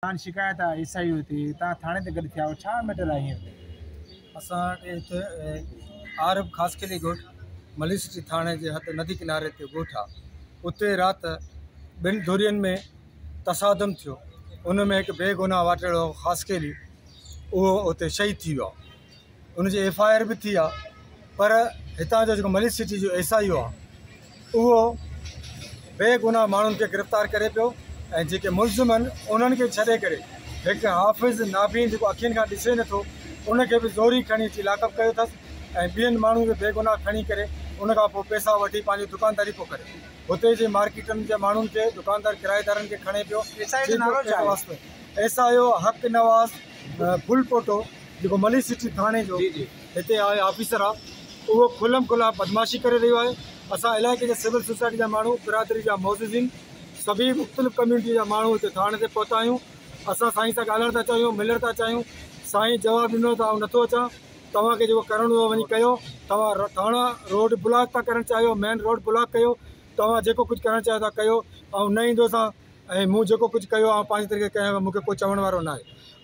تان شڪايت آ ايس I او تي تان ٿاڻي تي گڏ ٿيا آهيو ڇا ميٽر آهي هينئر تائين؟ اسان وٽ هتي عارب خاصخيلي ڳوٺ ملي سٽي ٿاڻي جي حد ندي ڪناري تي ڳوٺ آ اتي رات ٻن ڌرين ۾ تصادم ٿيو ان ۾ هڪ بي گناهه واٽهڙو خاصخيلي اهو اتي شهيد ٿي ويو آ ان جي ايف I R به ٿي آ پر هتان جو جيڪو ملي سٽي جو ايس I او آ اهو بي گناهه ماڻهن کي گرفتار ڪري پيو ۽ جيڪي ملزم آهن انهن کي ڇڏي ڪري هڪ حافظ نابين جيڪو اکين کان ڏسي نٿو ان کي به زوري کڻي اچي لاڪ اپ ڪيو اٿس ۽ ٻين ماڻهن کي بي گناهه کڻي ڪري ان کان پوء پئسا وٺي پنهنجي دڪانداري پيو ڪري هتي جي مارڪيٽن جي ماڻهن کي دڪاندار ڪرائيدارن کي کڻي پيو ايس I جو نالو ڇا آهي؟ ايس I او حق نواز ڦلپوٽو جيڪو ملي سٽي ٿاڻي جو هتي آهي آفيسر آ اهو کلم کلا بدمعاشي ڪري رهيو آهي اسان علائقي جا سول سوسائٽي جا ماڻهو برادري جا معززين سڀئي مختلف ڪميونٽي جا ماڻهو هتي ٿاڻي تي پهتا آهيون اسان سائين سان ڳالهائڻ ٿا چاهيون ملڻ ٿا چاهيون سائين جواب ڏنو ته آئون نٿو اچان توهان کي جيڪو ڪرڻو هو وڃي ڪيو توهان ٿاڻا روڊ بلاڪ ٿا ڪرڻ چاهيو مين روڊ بلاڪ ڪيو توهان جيڪو ڪجهه ڪرڻ چاهيو ٿا ڪيو آئون نه ايندوسان ۽ مون جيڪو ڪجهه ڪيو آئون پنهنجي طريقي ڪيان پيو مون کي ڪو چوڻ وارو ناهي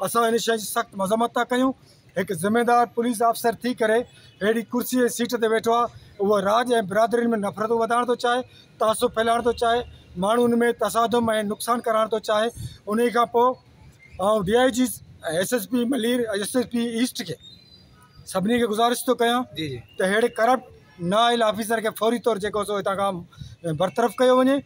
اسان ان شيء جي سخت مذمت ٿا ڪيون هڪ ذميدار پوليس آفيسر ٿي ڪري اهڙي ڪرسي ۽ سيٽ تي ويٺو آهي اهو راڄ ۽ برادرين ۾ نفرتون وڌائڻ ٿو چاهي تعصب ڦهلائڻ ٿو چاهي ماڻهن ۾ تصادم ۽ نقصان ڪرائڻ ٿو چاهي انهي کان پوء آئون D I G ۽ S S P Malir ۽ S S P east کي سڀني کي گذارش ٿو ڪيان ته اهڙي ڪرپٽ نااهل آفيسر کي فوري طور جيڪو سو هتان کان برطرف ڪيو وڃي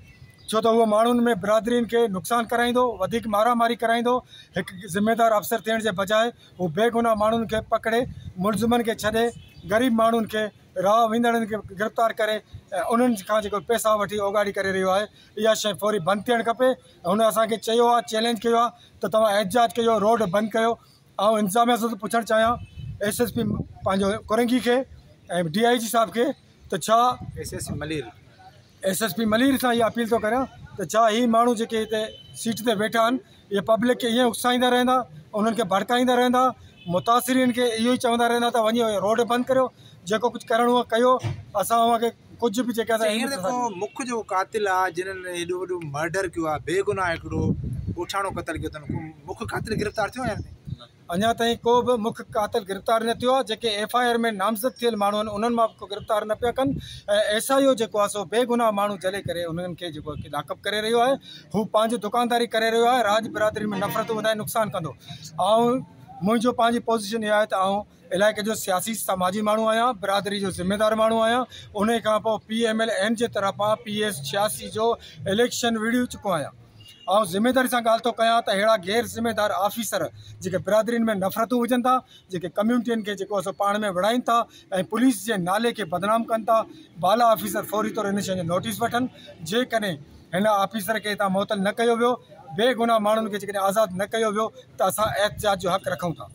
ڇو ته اهو ماڻهن ۾ برادرين کي نقصان ڪرائيندو وڌيڪ مارا ماري ڪرائيندو هڪ ذميدار آفيسر ٿيڻ جي بجاء هو بيگناهه ماڻهن کي پڪڙي ملزمن کي ڇڏي غريب ماڻهن کي راهه ويندڙن کي گرفتار ڪري ۽ انهن کان جيڪو پئسا وٺي اوڳاڙي ڪري رهيو آهي اها شيء فوري بند ٿيڻ کپي هن اسان کي چيو آهي چئلينج ڪيو آهي ته توهان احتجاج ڪيو روڊ بند ڪيو آئون انتظاميا سان ٿو پڇڻ چاهيان ايس ايس پي پنهنجو ڪورنگي کي ۽ ڊي I جي صاحب کي ته ڇا S S P Malir S S P Malir سان اها اپيل ٿو ڪريان ته ڇا هي ماڻهو جيڪي هتي سيٽ تي ويٺا آهن اهي پبلڪ کي ائين اڪسائيندا رهندا انهن کي ڀڙڪائيندا رهندا متاثرين کي اهو ئي چوندا رهندا ته وڃي روڊ بند ڪريو جيڪو ڪجهه ڪرڻو آهي ڪيو اسان اوهان کي ڪجهه به جيڪا هينئر جيڪو مک جو قاتل آ جنھن هيڏو وڏو مرڊر ڪيو آ بيگناھ هڪڙو ڳوٺاڻو قتل ڪيو اٿن ڪو مک قاتل گرفتار ٿيو آ اڃا تائين ڪو به مک قاتل گرفتار نه ٿيو آ جيڪي ايف I R ۾ نامزد ٿيل ماڻهو آهن انهن مان به ڪو گرفتار نه پيا ڪن ۽ ايس I او جيڪو آ سو بيگناھ ماڻهو جهلي ڪري انهن کي جيڪو لاڪ اپ ڪري رهيو آهي هو پنهنجي دڪانداري ڪري رهيو آهي راڄ برادري ۾ نفرتون وڌائي نقصان ڪندو آئون منهنجو پنهنجي پوزيشن اها آهي ته آئون علائقي جو سياسي سماجي ماڻهو آهيان برادري جو ذميدار ماڻهو آهيان انهي کان پوء پي ايم ايل اين جي طرفان پي ايس 86 جو اليڪشن وڙهي چڪو آهيان آئون ذميداري سان ڳالهه ٿو ڪيان ته اهڙا غير ذميدار آفيسر جيڪي برادرين ۾ نفرتون وجهن ٿا جيڪي ڪميونٽين کي جيڪو سو پاڻ ۾ وڙهائين ٿا ۽ پوليس جي نالي کي بدنام ڪن ٿا بالا آفيسر فوري طور ان شيء جو نوٽيس وٺن جيڪڏهن هن آفيسر کي هتان معطل نه ڪيو ويو بيگناهه ماڻهن کي جيڪڏهن آزاد نه ڪيو ويو ته اسان احتجاج جو حق رکون ٿا.